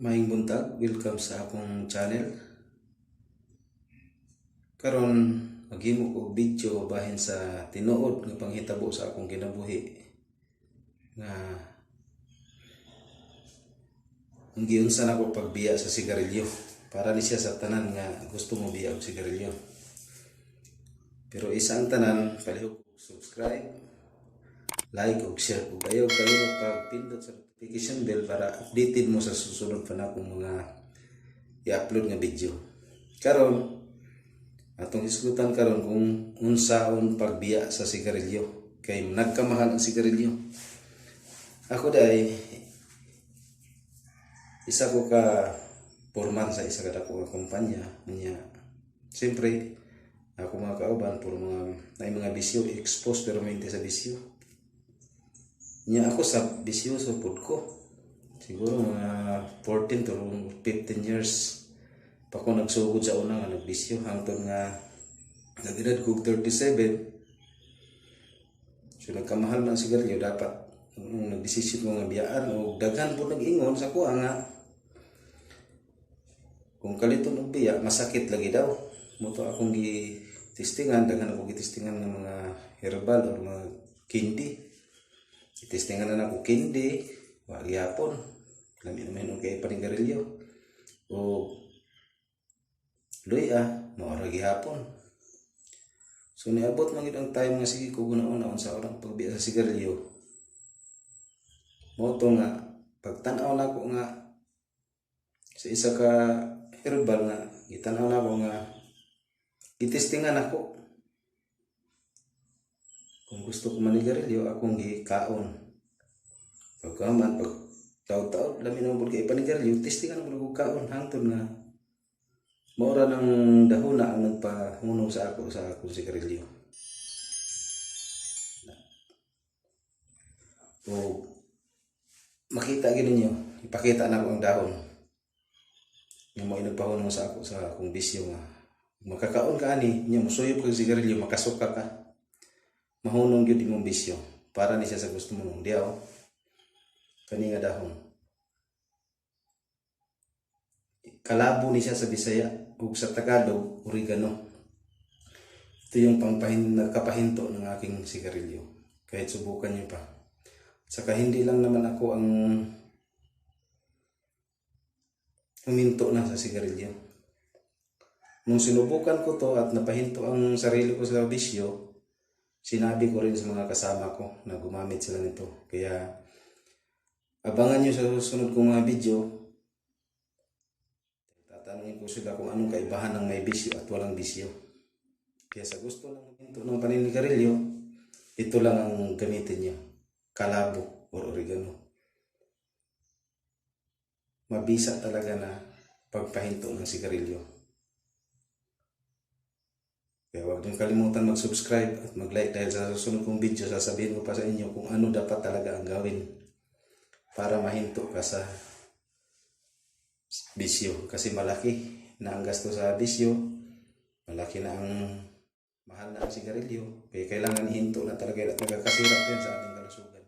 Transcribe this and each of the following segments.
Maayong buntag, welcome sa akong channel. Karon maghimo ko og video bahin sa tinuod nga panghitabo sa akong kinabuhi nga ang giunsa nako pagbiya sa sigarilyo. Para ni siya sa tanan nga gusto mo biya og sigarilyo. Pero isa ang tanan, palihog subscribe, like ug share ug ayaw kalimot pagpindot sa notification bell para updated mo sa susunod pa nakong mga i-upload nga video. Karon atong hisgutan karon kung unsaon pagbiya sa sigarilyo kay nagkamahal ang sigarilyo. Ako diay, isa ko ka foreman sa isa ka dako nga kumpanya nya. Siyempre, ako mga kauban puro mga naay mga bisyo, expose pero may sa bisyo. Nya ako sa bisyoso pud ko. Siguro mga 14 to 15 years pa ko nagsugod sa una nga nagbisyo hangtod nga nag-edad ko 37. So nagkamahal na ang sigarilyo, dapat nung nagdesisyon ko nga biyaan o daghan po nag-ingon sa kuha nga kung kaliton og biya, masakit lagi daw. Mao to akong gi-testingan, daghan ako gi-testingan ng mga herbal or mga candy. I-testingan na nako candy, wa gyapon. Lami naman yung kay panigarilyo. O luya, mao ra gihapon. So niabot man gid ang time nga sige ko guna-una unsa orang pagbiya sa sigarilyo. Mao to nga pagtan-aw nako nga sa isa ka herbal nga gitan-aw nako nga gitestingan ako. Kung gusto ko manigarilyo, akong gikaon. Pagkaman, pag taod-taod, lami naman pud kay panigarilyo, testingan ko og kaon hangtod nga mao ra ng dahona ang nagpahunong sa ako sa akong sigarilyo. O makita gid ninyo, ipakita na ko ang dahon. Nga mao nagpahunong sa ako sa akong bisyo nga makakaon ka ani, nya musuyop kag sigarilyo, makasuka ka. Mahunong gyud imong bisyo. Para ni siya sa gusto mo nung diaw. Kani nga dahon. Kalabo ni siya sa Bisaya ug sa Tagalog, oregano. Ito yung nagkapahinto ng aking sigarilyo. Kahit subukan niyo pa. Saka hindi lang naman ako ang huminto na sa sigarilyo. Nung sinubukan ko to at napahinto ang sarili ko sa bisyo, sinabi ko rin sa mga kasama ko na gumamit sila nito. Kaya abangan nyo sa susunod kong mga video. Tatanungin ko sila kung anong kaibahan ng may bisyo at walang bisyo. Kaya sa gusto ng huminto ng paninigarilyo, ito lang ang gamitin nyo. Kalabo or oregano. Mabisa talaga na pagpahinto ng sigarilyo. Kaya huwag niyong kalimutan mag-subscribe at mag-like dahil sa susunod kong video, sasabihin ko pa sa inyo kung ano dapat talaga ang gawin para mahinto ka sa bisyo. Kasi malaki na ang gasto sa bisyo, malaki na ang mahal na ang sigarilyo, kaya kailangan ihinto na talaga at nagkakasira pa yan sa ating kalusugan.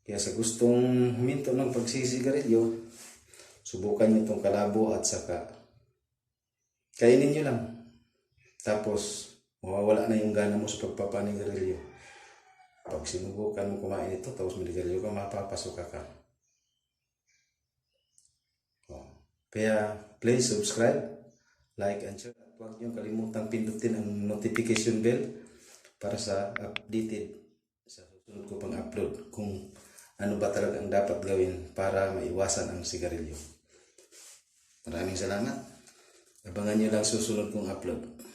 Kaya sa gustong huminto ng pagsisigarilyo, subukan nyo itong kalabo at saka kainin nyo lang. Tapos, mawawala na yung gana mo sa pagpapanigarilyo. Pag sinubukan mo kumain ito, tapos manigarilyo ka, mapapasuka ka. Oh. Kaya, please subscribe, like, and share. At huwag niyong kalimutang pindutin ang notification bell para sa updated sa susunod ko pang upload kung ano ba talaga ang dapat gawin para maiwasan ang sigarilyo. Maraming salamat. Abangan niyo lang susunod kong upload.